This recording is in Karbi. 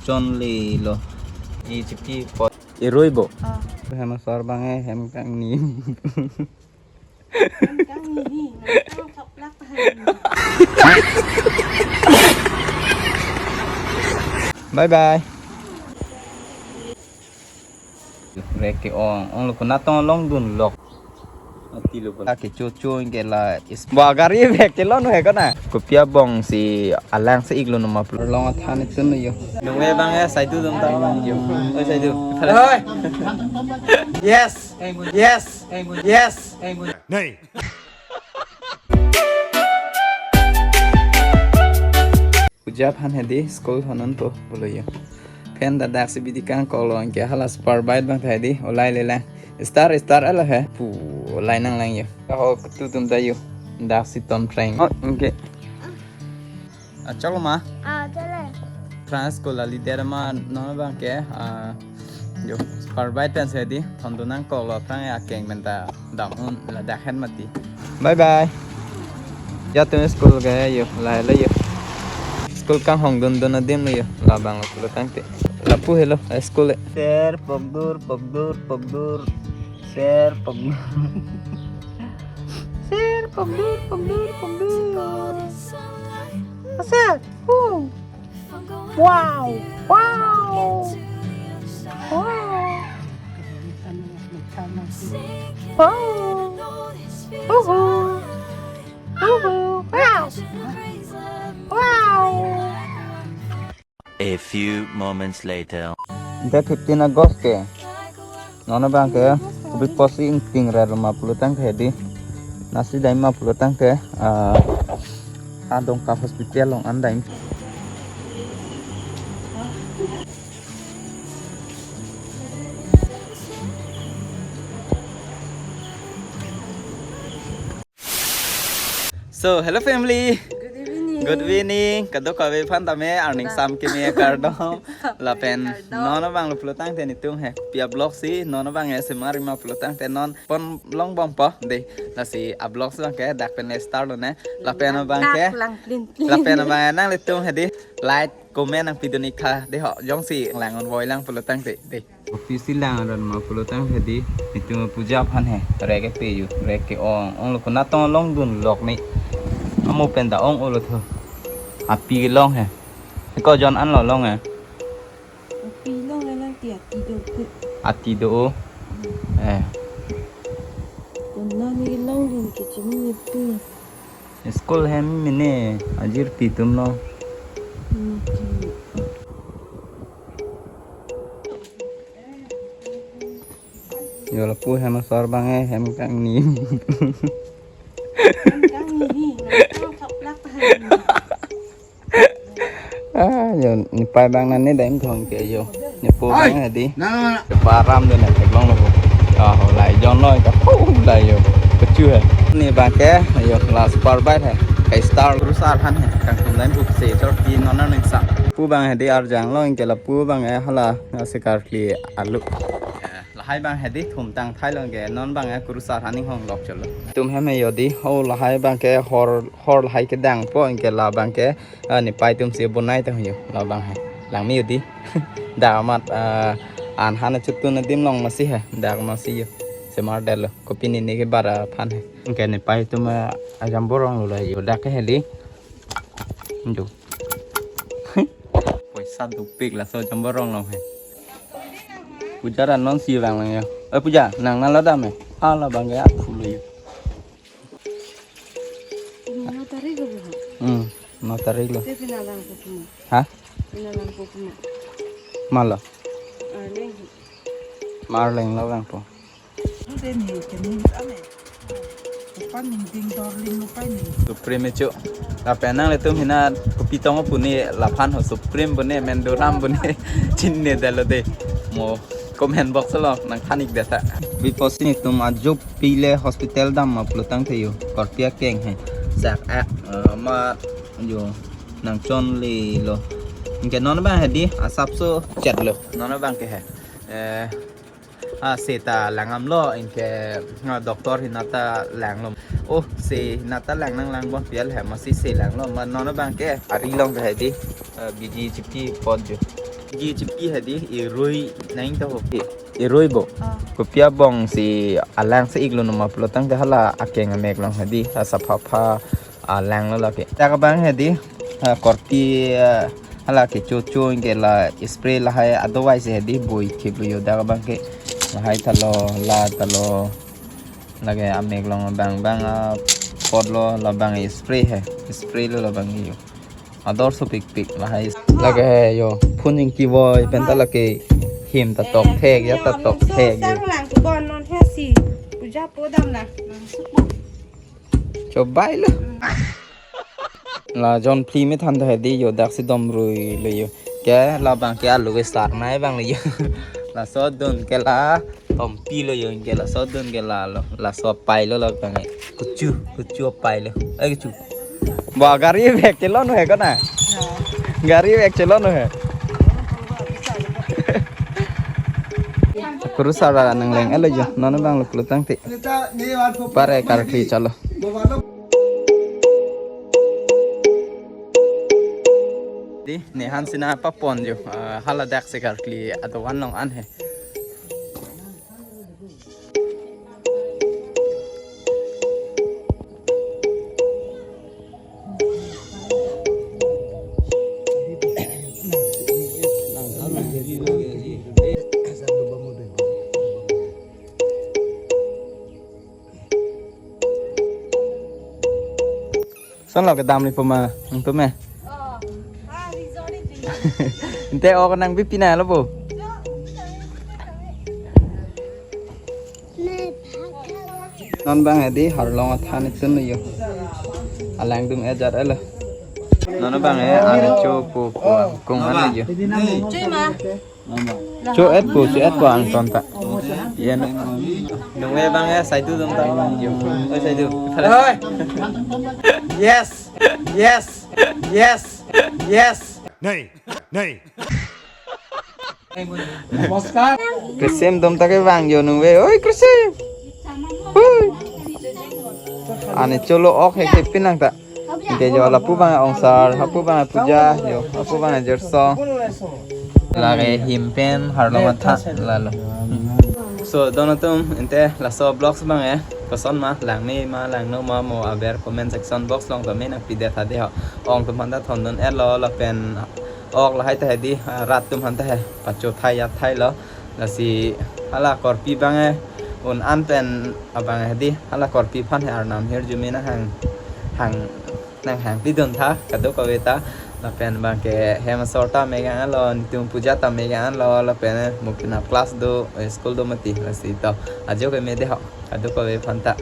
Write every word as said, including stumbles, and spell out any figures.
Chonlelo. Ichipi pot. Irui bo. Ah. Hem asor abang eh, hem kangni. Hem kangni hi, nang kang khaplak tahan. Bye bye. Rek ke-ong, ong lo konat tong longdun lok. Ati lo pon. Ke cho cho ke la is. Ba gari bek ke lo no he kona. Kopi abong si alang se ik lo no ma pulo. Long athan itu no yo. Nung eh bang eh, sai tu dong tang yo. Oi sai tu. Oi. Yes. Yes. Yes. Nei. Puja aphan hedi school honon po pulo yo. Phen dadak si bidi kangkok lo, anke hala Super Bike abang ta hedi olai le lang. Star star ala he. Pu olai nang lang yo. Ho tu tum ta yo. Dak si ton prank. Oh, anke. Achok lo ma? Ah, chale. Trans school ali der ma non abang ke, ah, yo, Super Bike pen si hedi, thon tu nangkok lo aphrang akeng pen ta dam un ladak hen mati. Bye bye. Ya tum school ke yo, lai lai yo. School kanghong dun dun adim lo yo, labang lo pulo tangte. Lapu helo, high school le. Ser pokdur, pokdur, pokdur. Ser pokdur. Ser pokdur, pokdur, pokdur. Ser. Hu. Wow. Wow. Wow. Wow. Wow. Wow. Wow. A few moments later. Date fifteen August ke. Non abang ke. Kopi apotsi ingting ra lo ma pulo tangte hedi. Nasi dai ma pulo tangte. Ah, adong ka hospital along an dai. So, hello family. Good evening. Good evening. Kadokave aphan tame arning sam keme kardom. Lapen kardom. Non abang lo pulo tangte netum he. Pi a-vlog si non abang eh semar ma pulo tangte non pon longbom po de. Lasi a-vlog si abang ke dak pen start lo ne. Lapen abang ke. Lang plin plin. Lapen abang eh nanglitum hedi like, comment nangpi dun ik tha de ho. Jongsi lang un voi lang pulo tangte de. Office lang ran ma pulo tangte hedi, netum puja aphan he, rek kepe yo, rek ke-ong, ong lo konat tong longdun lok ni. Amo pen ta ong-o lo tho. Api long he. Ko jon an lo long he. Api long he lang ti ati do ke. Ati do o. Eh. Konat ni longdun ke chini ni pu. School hem mene ajirpi atum lo. Hmm. Yo lapu hem asor abang eh, hem kangni. Hem kangni hi, nang kang khaplak tahan. Ah, yo, nepai abang nane dam thong ke yo. Nepo abang hedi. Nepa aram do na theklong lo. Ah, ho lai jon lo ka. Oh, lai yo. Kechu he. Ne abang ke yo la Super Bike he. Kai star Guru sar han he. Kangtum dam buk se chor ti non na neng sa. Lapu abang hedi arjang lo, anke lapu abang eh hala na sekar kli alu. Lahai abang hedi thum tang thai lo, anke non abang eh Guru sar han inghong lok cholo. Tum hem he yo di. Ho lahai abang ke hor hor lahai kedang po, anke labang ke, ah, nepai atum si bonai ta yo, labang he. Langme yo di. Dak amat, ah, an han chutun adim long masi he. Dak masi yo. Semar det lo. Kopi nini ke bara aphan he. Anke nepai atum, ah, ajamborong lo la yo. Dak ke hedi. Jo. Poisa dopik laso ajamborong long he. Puja ran non si abang lang yo. Eh, Puja, nang nalo dam he. Hala abang ke aphu lo yo. Notary ko bo. Hmm, notary lo. Te pinalang ko kuma. Ha? Pinalang ko kuma. Malo. Arleng. Marleng lo bang po. Ute ni kini ame. Pan ning ding dor ling lo pai ni. Supreme cho. Lapen nanglitum hina kopi tong pu ne laphan ho Supreme pu ne Menduram pu ne chinine det lo de. Mo comment box lo nangthan ik det ta. Kopi apotsi netum ajo pile hospital dam ma pulo tangte yo. Korpi akeng he. Sak a, eh, ma yo nangchonlelo. Anke non abang hedi asapso chet lo. Non abang ke he. Eh, ah, se ta langdam lo, anke, ah, doctor hina ta lang lo. Oh, se hina ta lang nang lang bon pial he, masi se lang lo. Ma non abang ke ari long ke hedi. Eh, bidi chipi pot jo. Ji chipi hedi, irui nang ta hopi. Irui bo. Ah. Kopi abong si alang si iklo numa pulotangte hala akeng amek along hedi, asapha pha alang lo lake. Dak abang hedi, ah, korpi, ah, hala kecho cho anke la spray lahai, otherwise hedi boi thip lo yo dak abang ke. Lahai ta lo, la ta lo. Lake amek along bang bang, ah, pot lo, labang spray he. Spray lo labang yo. Ador sopikpik lahai. Lake he yo. Phun ingki voi penta lake him ta tok thek ya, ta tok thek ya. Tang lang kubon non he si. Puja po dam lang. Chobai lo. La jon phli me than ta hedi yo, dak si dom rui lo yo. Ke labang ke alu ke sar nai bang lo yo. Laso dun ke la tompi lo yo, ke laso dun ke la lo. Laso pai lo labang ke. Kuchu, kuchu pai lo. Eh, kuchu. Ba gari bag chelon he kona? Gari bag chelon he. Kurusar nangleng elo yo. Non abang lo pulotangte. Pare karkli chalo. Di, ne han sina papon yo, eh, hala dak si karkli adovan along an he. Son lo kedam ni puma, nangtum eh. Inte ok nang pipi na lo po. Non bang hedi harlong athan itun yo. Alangdung ejar elo. Non bang eh, ane cho po po kung ane yo. Cho et po, cho et po angton ta. Yen. Nung we bang eh, saidu dong ta. Yo. Oi, saidu. Oi. Yes. Yes. Yes. Yes. Nei. Nei. Namaskar. Krisem dom ta ke bang yo nung we. Oi, Krisem. Hui. Ane cholo ok he ke pinang ta. Ke yo lapu bang ongsar, hapu bang puja, yo, hapu bang jersong. Lake him pen harlong atha lalo. So, don atum, inte laso vlogs bang eh, koson ma, lang me ma, lang no ma, mo aber comment section box along ta me nangpi det tha de ho. Ong atum aphan ta thondun elo, lapen ok lahai ta hedi, ah, rat atum aphan ta he, pacho thai ya thai lo. Lasi hala korpi bang eh, un an pen abang eh hedi, hala korpi aphan he arnam hirjume nanghang, hang, nanghang pidun tha, kadokave ta, lapen bang ke hem asor ta megang alo, nitum puja ta megang alo, lapen eh, mo penap class do, eh, school do mati, lasi to, ajo ke me de ho, kadokave aphan ta.